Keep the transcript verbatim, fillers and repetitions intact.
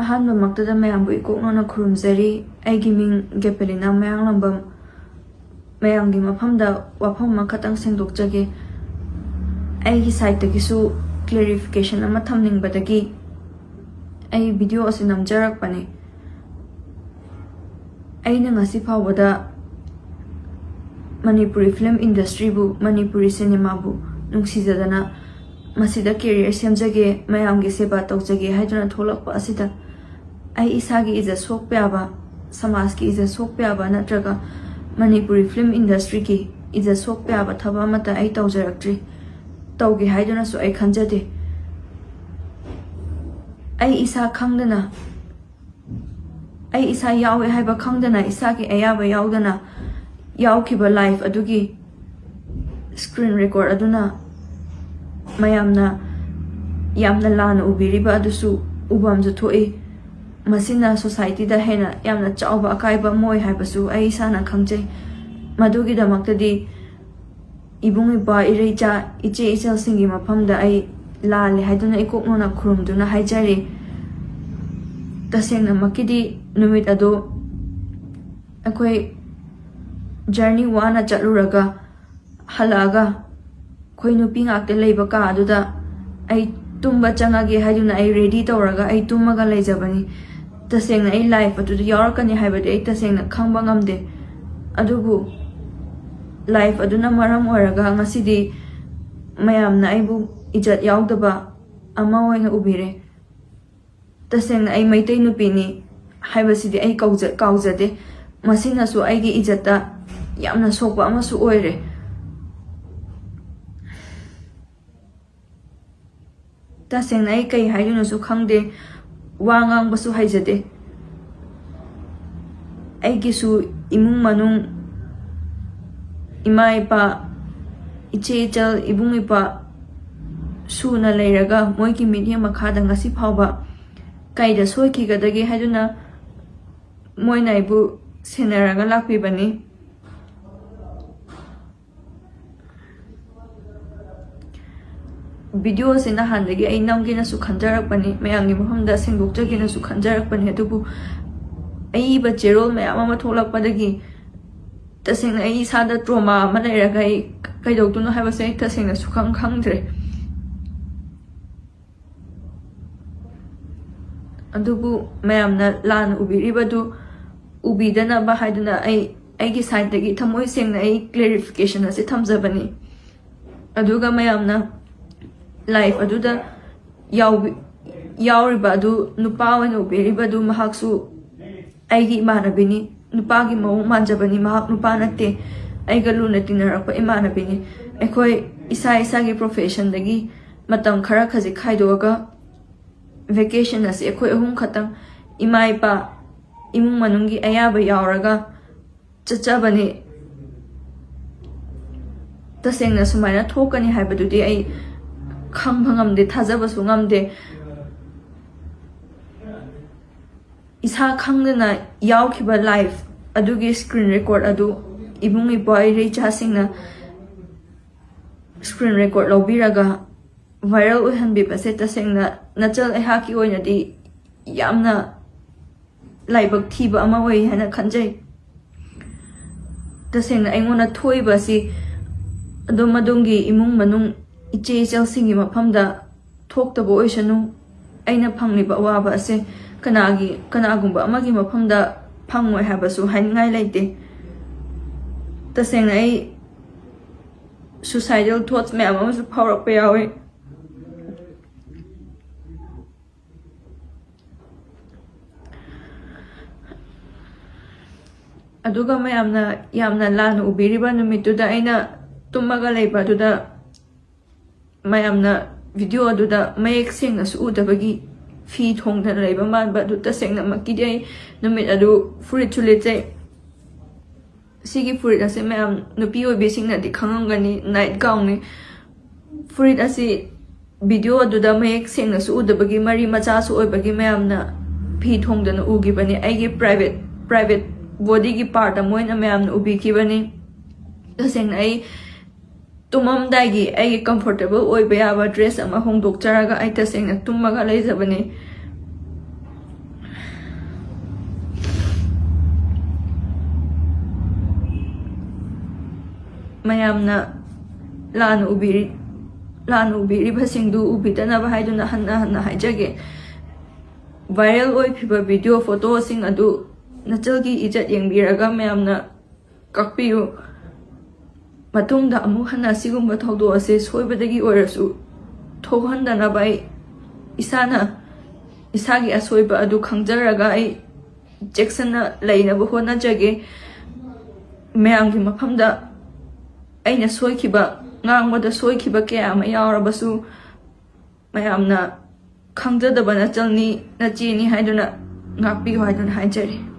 ꯑꯍꯥꯟꯕꯃꯛꯇꯗ ꯃꯌꯥꯝꯕꯨ ꯏꯀꯣꯛꯅꯅ ꯈꯨꯔꯨꯝꯖꯔꯤ꯫ ꯑꯩꯒꯤ ꯃꯤꯡ ꯒꯦꯄꯦꯂꯤꯅꯥ ꯃꯌꯥꯡꯂꯝꯕꯝ꯫ ꯃꯌꯥꯝꯒꯤ ꯃꯐꯝꯗ ꯋꯥꯐꯝ ꯑꯃꯈꯛꯇꯪ ꯁꯦꯡꯗꯣꯛꯆꯒꯦ꯫ ꯑꯩꯒꯤ ꯁꯥꯏꯠꯇꯒꯤꯁꯨ ꯀ꯭ꯂꯦꯔꯤꯐꯤꯀꯦꯁꯟ ꯑꯃ ꯊꯝꯅꯤꯡꯕꯗꯒꯤ ꯑꯩ ꯚꯤꯗꯤꯑꯣ ꯑꯁꯤ ꯅꯝꯖꯔꯛꯄꯅꯤ꯫ ꯑꯩꯅ ꯉꯁꯤ ꯐꯥꯎꯕꯗ ꯃꯅꯤꯄꯨꯔꯤ ꯐꯤꯂꯝ ꯏꯟꯗꯁꯇ꯭ꯔꯤꯕꯨ, ꯃꯅꯤꯄꯨꯔꯤ ꯁꯤꯅꯦꯃꯥꯕꯨ ꯅꯨꯡꯁꯤꯖꯗꯅ ꯃꯁꯤꯗ ꯀꯦꯔꯤꯌꯔ ꯁꯦꯝꯖꯒꯦ, ꯃꯌꯥꯝꯒꯤ ꯁꯦꯕꯥ ꯇꯧꯖꯒꯦ ꯍꯥꯏꯗꯨꯅ ꯊꯣꯛꯂꯛꯄ ꯑꯁꯤꯗ ꯑꯩ ꯏꯁꯥꯒꯤ ꯏꯖꯠ ꯁꯣꯛꯄ ꯌꯥꯕ, ꯁꯃꯥꯖꯀꯤ ꯏꯖꯠ ꯁꯣꯛꯄ ꯌꯥꯕ ꯅꯠꯇ꯭ꯔꯒ ꯃꯅꯤꯄꯨꯔꯤ ꯐꯤꯂꯝ ꯏꯟꯗꯁꯇ꯭ꯔꯤꯒꯤ ꯏꯖꯠ ꯁꯣꯛꯄ ꯌꯥꯕ ꯊꯕꯛ ꯑꯃꯠꯇ ꯑꯩ ꯇꯧꯖꯔꯛꯇ꯭ꯔꯤ꯫ ꯇꯧꯒꯦ ꯍꯥꯏꯗꯨꯅꯁꯨ ꯑꯩ ꯈꯟꯖꯗꯦ꯫ ꯑꯩ ꯏꯁꯥ ꯈꯪꯗꯅ, ꯑꯩ ꯏꯁꯥ ꯌꯥꯎꯋꯦ ꯍꯥꯏꯕ ꯈꯪꯗꯅ, ꯏꯁꯥꯒꯤ ꯑꯌꯥꯕ ꯌꯥꯎꯗꯅ ꯌꯥꯎꯈꯤꯕ ꯂꯥꯏꯐ ꯑꯗꯨꯒꯤ ꯁ꯭ꯀ꯭ꯔꯤꯟ ꯔꯦꯀꯣꯔꯠ ꯑꯗꯨꯅ ꯃꯌꯥꯝꯅ ꯌꯥꯝꯅ ꯂꯥꯟꯅ ꯎꯕꯤꯔꯤꯕ ꯑꯗꯨꯁꯨ ꯎꯕꯝꯁꯨ ꯊꯣꯛꯏ꯫ ꯃꯁꯤꯅ ꯁꯣꯁꯥꯏꯇꯤꯗ ꯍꯦꯟꯅ ꯌꯥꯝꯅ ꯆꯥꯎꯕ ꯑꯀꯥꯏꯕ ꯑꯃ ꯑꯣꯏ ꯍꯥꯏꯕꯁꯨ ꯑꯩ ꯏꯁꯥꯅ ꯈꯪꯖꯩ꯫ ꯃꯗꯨꯒꯤꯗꯃꯛꯇꯗꯤ ꯏꯕꯨꯡ ꯏꯄ꯭ꯋꯥ, ꯏꯔꯩꯆꯥ, ꯏꯆꯦ ꯏꯆꯜꯁꯤꯡꯒꯤ ꯃꯐꯝꯗ ꯑꯩ ꯂꯥꯜꯂꯦ ꯍꯥꯏꯗꯨꯅ ꯏꯀꯣꯛ ꯅꯣꯟꯅ ꯈꯨꯔꯨꯝꯗꯨꯅ ꯍꯥꯏꯖꯔꯤ꯫ ꯇꯁꯦꯡꯅꯃꯛꯀꯤꯗꯤ ꯅꯨꯃꯤꯠ ꯑꯗꯨ ꯑꯩꯈꯣꯏ ꯖꯔꯅꯤ ꯋꯥꯅ ꯆꯠꯂꯨꯔꯒ ꯍꯜꯂꯛꯑꯒ ꯑꯩꯈꯣꯏ ꯅꯨꯄꯤ ꯉꯥꯛꯇ ꯂꯩꯕ ꯀꯥ ꯑꯗꯨꯗ ꯑꯩ ꯇꯨꯝꯕ ꯆꯪꯉꯒꯦ ꯍꯥꯏꯗꯨꯅ ꯑꯩ ꯔꯦꯗꯤ ꯇꯧꯔꯒ ꯑꯩ ꯇꯨꯝꯃꯒ ꯂꯩꯖꯕꯅꯤ꯫ ꯇꯁꯦꯡꯅ ꯑꯩ ꯂꯥꯏꯐ ꯑꯗꯨꯗ ꯌꯥꯎꯔꯛꯀꯅꯤ ꯍꯥꯏꯕꯗꯤ ꯑꯩ ꯇꯁꯦꯡꯅ ꯈꯪꯕ ꯉꯝꯗꯦ꯫ ꯑꯗꯨꯕꯨ ꯂꯥꯏꯐ ꯑꯗꯨꯅ ꯃꯔꯝ ꯑꯣꯏꯔꯒ ꯉꯁꯤꯗꯤ ꯃꯌꯥꯝꯅ ꯑꯩꯕꯨ ꯏꯖꯠ ꯌꯥꯎꯗꯕ ꯑꯃ ꯑꯣꯏꯅ ꯎꯕꯤꯔꯦ꯫ ꯇꯁꯦꯡꯅ ꯑꯩ ꯃꯩꯇꯩ ꯅꯨꯄꯤꯅꯤ ꯍꯥꯏꯕꯁꯤꯗꯤ ꯑꯩ ꯀꯧꯖ-, ꯀꯥꯎꯖꯗꯦ꯫ ꯃꯁꯤꯅꯁꯨ ꯑꯩꯒꯤ ꯏꯖꯠꯇ ꯌꯥꯝꯅ ꯁꯣꯛꯄ ꯑꯃꯁꯨ ꯑꯣꯏꯔꯦ꯫ ꯇꯁꯦꯡꯅ ꯑꯩ ꯀꯩ ꯍꯥꯏꯗꯣꯏꯅꯣꯁꯨ ꯈꯪꯗꯦ, ꯋꯥ ꯉꯥꯡꯕꯁꯨ ꯍꯩꯖꯗꯦ꯫ ꯑꯩꯒꯤꯁꯨ ꯏꯃꯨꯡ ꯃꯅꯨꯡ, ꯏꯃꯥ ꯏꯄꯥ, ꯏꯆꯦ ꯏꯆꯜ, ꯏꯕꯨꯡ ꯏꯄ꯭ꯋꯥ ꯁꯨꯅ ꯂꯩꯔꯒ ꯃꯣꯏꯒꯤ ꯃꯤꯠꯌꯦꯡ ꯃꯈꯥꯗ ꯉꯁꯤ ꯐꯥꯎꯕ ꯀꯩꯗ ꯁꯣꯏꯈꯤꯒꯗꯒꯦ ꯍꯥꯏꯗꯨꯅ ꯃꯣꯏꯅ ꯑꯩꯕꯨ ꯁꯦꯟꯅꯔꯒ ꯂꯥꯛꯄꯤꯕꯅꯤ꯫ ꯚꯤꯗꯤꯑꯣꯁꯦ ꯅꯍꯥꯟꯗꯒꯤ ꯑꯩ ꯅꯝꯒꯦꯅꯁꯨ ꯈꯟꯖꯔꯛꯄꯅꯤ, ꯃꯌꯥꯝꯒꯤ ꯃꯐꯝꯗ ꯁꯦꯡꯗꯣꯛꯆꯒꯦꯅꯁꯨ ꯈꯟꯖꯔꯛꯄꯅꯤ꯫ ꯑꯗꯨꯕꯨ ꯑꯏꯕ ꯆꯦꯔꯣꯜ ꯃꯌꯥꯝ ꯑꯃ ꯊꯣꯛꯂꯛꯄꯗꯒꯤ ꯇꯁꯦꯡꯅ ꯑꯩ ꯏꯁꯥꯗ ꯇ꯭ꯔꯣꯃꯥ ꯑꯃ ꯂꯩꯔꯒ ꯑꯩ ꯀꯩꯗꯧꯗꯣꯏꯅꯣ ꯍꯥꯏꯕꯁꯦ ꯑꯩ ꯇꯁꯦꯡꯅ ꯁꯨꯈꯪ ꯈꯪꯗ꯭ꯔꯦ꯫ ꯑꯗꯨꯕꯨ ꯃꯌꯥꯝꯅ ꯂꯥꯟꯅ ꯎꯕꯤꯔꯤꯕꯗꯨ ꯎꯕꯤꯗꯅꯕ ꯍꯥꯏꯗꯨꯅ ꯑꯩ ꯑꯩꯒꯤ ꯁꯥꯏꯠꯇꯒꯤ ꯊꯃꯣꯏ ꯁꯦꯡꯅ ꯑꯩ ꯀ꯭ꯂꯦꯔꯤꯐꯤꯀꯦꯁꯟ ꯑꯁꯤ ꯊꯝꯖꯕꯅꯤ꯫ ꯑꯗꯨꯒ ꯃꯌꯥꯝꯅ ꯂꯥꯏꯐ ꯑꯗꯨꯗ ꯌꯥꯎꯕꯤ- ꯌꯥꯎꯔꯤꯕ ꯑꯗꯨ ꯅꯨꯄꯥ ꯑꯣꯏꯅ ꯎꯕꯤꯔꯤꯕ ꯑꯗꯨ ꯃꯍꯥꯛꯁꯨ ꯑꯩꯒꯤ ꯏꯃꯥꯟꯅꯕꯤꯅꯤ, ꯅꯨꯄꯥꯒꯤ ꯃꯑꯣꯡ ꯃꯥꯟꯖꯕꯅꯤ꯫ ꯃꯍꯥꯛ ꯅꯨꯄꯥ ꯅꯠꯇꯦ, ꯑꯩꯒ ꯂꯨꯅ ꯇꯤꯟꯅꯔꯛꯄ ꯏꯃꯥꯟꯅꯕꯤꯅꯤ꯫ ꯑꯩꯈꯣꯏ ꯏꯁꯥ ꯏꯁꯥꯒꯤ ꯄ꯭ꯔꯣꯐꯦꯁꯟꯗꯒꯤ ꯃꯇꯝ ꯈꯔ ꯈꯖꯤꯛ ꯈꯥꯏꯗꯣꯛꯑꯒ ꯚꯦꯀꯦꯁꯟ ꯑꯁꯤ ꯑꯩꯈꯣꯏ ꯑꯍꯨꯝ ꯈꯛꯇꯪ, ꯏꯃꯥ ꯏꯄꯥ, ꯏꯃꯨꯡ ꯃꯅꯨꯡꯒꯤ ꯑꯌꯥꯕ ꯌꯥꯎꯔꯒ ꯆꯠꯆꯕꯅꯤ꯫ ꯇꯁꯦꯡꯅ ꯁꯨꯃꯥꯏꯅ ꯊꯣꯛꯀꯅꯤ ꯍꯥꯏꯕꯗꯨꯗꯤ ꯑꯩ ꯈꯪꯕ ꯉꯝꯗꯦ, ꯊꯥꯖꯕꯁꯨ ꯉꯝꯗꯦ꯫ ꯏꯁꯥ ꯈꯪꯗꯅ ꯌꯥꯎꯈꯤꯕ ꯂꯥꯏꯐ ꯑꯗꯨꯒꯤ ꯁ꯭ꯀ꯭ꯔꯤꯟ ꯔꯦꯀꯣꯔꯠ ꯑꯗꯨ ꯏꯕꯨꯡ ꯏꯄ꯭ꯋꯥ ꯏꯔꯩꯆꯥꯁꯤꯡꯅ ꯁ꯭ꯀ꯭ꯔꯤꯟ ꯔꯦꯀꯣꯔꯠ ꯂꯧꯕꯤꯔꯒ ꯚꯥꯏꯔꯦꯜ ꯑꯣꯏꯍꯟꯕꯤꯕꯁꯦ ꯇꯁꯦꯡꯅ ꯅꯆꯜ ꯑꯩꯍꯥꯛꯀꯤ ꯑꯣꯏꯅꯗꯤ ꯌꯥꯝꯅ ꯂꯥꯏꯕꯛ ꯊꯤꯕ ꯑꯃ ꯑꯣꯏ ꯍꯥꯏꯅ ꯈꯟꯖꯩ꯫ ꯇꯁꯦꯡꯅ ꯑꯩꯉꯣꯟꯗ ꯊꯣꯛꯏꯕ ꯑꯁꯤ ꯑꯗꯣꯝ ꯑꯗꯣꯝꯒꯤ ꯏꯃꯨꯡ ꯃꯅꯨꯡ, ꯏꯆꯦ ꯏꯆꯜꯁꯤꯡꯒꯤ ꯃꯐꯝꯗ ꯊꯣꯛꯇꯕ ꯑꯣꯏꯁꯅꯨ꯫ ꯑꯩꯅ ꯐꯪꯂꯤꯕ ꯑꯋꯥꯕ ꯑꯁꯦ ꯀꯅꯥꯒꯤ, ꯀꯅꯥꯒꯨꯝꯕ ꯑꯃꯒꯤ ꯃꯐꯝꯗ ꯐꯪꯉꯣꯏ ꯍꯥꯏꯕꯁꯨ ꯍꯥꯏꯅꯤꯡꯉꯥꯏ ꯂꯩꯇꯦ꯫ ꯇꯁꯦꯡꯅ ꯑꯩ ꯁꯨꯁꯥꯏꯗꯦꯜ ꯊꯣꯠꯁ ꯃꯌꯥꯝ ꯑꯃꯁꯨ ꯐꯥꯎꯔꯛꯄ ꯌꯥꯎꯋꯤ꯫ ꯑꯗꯨꯒ ꯃꯌꯥꯝꯅ ꯌꯥꯝꯅ ꯂꯥꯟꯅ ꯎꯕꯤꯔꯤꯕ ꯅꯨꯃꯤꯠꯇꯨꯗ ꯑꯩꯅ ꯇꯨꯝꯃꯒ ꯂꯩꯕ ꯑꯗꯨꯗ ꯃꯌꯥꯝꯅ ꯚꯤꯗꯤꯑꯣ ꯑꯗꯨꯗ ꯃꯌꯦꯛ ꯁꯦꯡꯅꯁꯨ ꯎꯗꯕꯒꯤ ꯐꯤ ꯊꯣꯡꯗꯅ ꯂꯩꯕ ꯃꯥꯟꯕ ꯑꯗꯨ ꯇꯁꯦꯡꯅꯃꯛꯀꯤꯗꯤ ꯑꯩ ꯅꯨꯃꯤꯠ ꯑꯗꯨ ꯐꯨꯔꯤꯠꯁꯨ ꯂꯤꯠꯆꯩ꯫ ꯁꯤꯒꯤ ꯐꯨꯔꯤꯠ ꯑꯁꯤ ꯃꯌꯥꯝ ꯅꯨꯄꯤ ꯑꯣꯏꯕꯤꯁꯤꯡꯅꯗꯤ ꯈꯪꯉꯝꯒꯅꯤ, ꯅꯥꯏꯠ ꯒꯥꯎꯟꯅꯤ꯫ ꯐꯨꯔꯤꯠ ꯑꯁꯤ ꯚꯤꯗꯤꯑꯣ ꯑꯗꯨꯗ ꯃꯌꯦꯛ ꯁꯦꯡꯅꯁꯨ ꯎꯗꯕꯒꯤ, ꯃꯔꯤ ꯃꯆꯥꯁꯨ ꯑꯣꯏꯕꯒꯤ ꯃꯌꯥꯝꯅ ꯐꯤ ꯊꯣꯡꯗꯅ ꯎꯈꯤꯕꯅꯤ꯫ ꯑꯩꯒꯤ ꯄ꯭ꯔꯥꯏꯚꯦꯠ, ꯄ꯭ꯔꯥꯏꯚꯦꯠ ꯕꯣꯗꯤꯒꯤ ꯄꯥꯔꯠ ꯑꯃ ꯑꯣꯏꯅ ꯃꯌꯥꯝꯅ ꯎꯕꯤꯈꯤꯕꯅꯤ꯫ ꯇꯁꯦꯡꯅ ꯑꯩ ꯇꯨꯝꯃꯝꯗꯥꯏꯒꯤ ꯑꯩꯒꯤ comfortable ꯑꯣꯏꯕ ꯌꯥꯕ dress ꯑꯃ ꯍꯣꯡꯗꯣꯛꯆꯔꯒ ꯑꯩ ꯇꯁꯦꯡꯅ ꯇꯨꯝꯃꯒ ꯂꯩꯖꯕꯅꯤ꯫ ꯃꯌꯥꯝꯅ ꯂꯥꯟꯅ ꯎꯕꯤꯔꯤ ꯂꯥꯟꯅ ꯎꯕꯤꯔꯤꯕꯁꯤꯡꯗꯨ ꯎꯕꯤꯗꯅꯕ ꯍꯥꯏꯗꯨꯅ ꯍꯟꯅ ꯍꯟꯅ ꯍꯥꯏꯖꯒꯦ꯫ Viral ꯑꯣꯏꯈꯤꯕ video photoꯁꯤꯡ ꯑꯗꯨ ꯅꯆꯜꯒꯤ ꯏꯖꯠ ꯌꯦꯡꯕꯤꯔꯒ ꯃꯌꯥꯝꯅ ꯀꯛꯄꯤꯌꯨ꯫ ꯃꯇꯨꯡꯗ ꯑꯃꯨꯛ ꯍꯟꯅ ꯑꯁꯤꯒꯨꯝꯕ ꯊꯧꯗꯣꯛ ꯑꯁꯤ ꯁꯣꯏꯕꯗꯒꯤ ꯑꯣꯏꯔꯁꯨ ꯊꯣꯛꯍꯟꯗꯅꯕ ꯑꯩ ꯏꯁꯥꯅ ꯏꯁꯥꯒꯤ ꯑꯁꯣꯏꯕ ꯑꯗꯨ ꯈꯪꯖꯔꯒ ꯑꯩ ꯆꯦꯛꯁꯤꯟꯅ ꯂꯩꯅꯕ ꯍꯣꯠꯅꯖꯒꯦ꯫ ꯃꯌꯥꯝꯒꯤ ꯃꯐꯝꯗ ꯑꯩꯅ ꯁꯣꯏꯈꯤꯕ, ꯉꯥꯡꯕꯗ ꯁꯣꯏꯈꯤꯕ ꯀꯌꯥ ꯑꯃ ꯌꯥꯎꯔꯕꯁꯨ ꯃꯌꯥꯝꯅ ꯈꯪꯖꯗꯕ ꯅꯆꯜꯅꯤ, ꯅꯆꯦꯅꯤ ꯍꯥꯏꯗꯨꯅ ꯉꯥꯛꯄꯤꯌꯨ ꯍꯥꯏꯗꯨꯅ ꯍꯥꯏꯖꯔꯤ꯫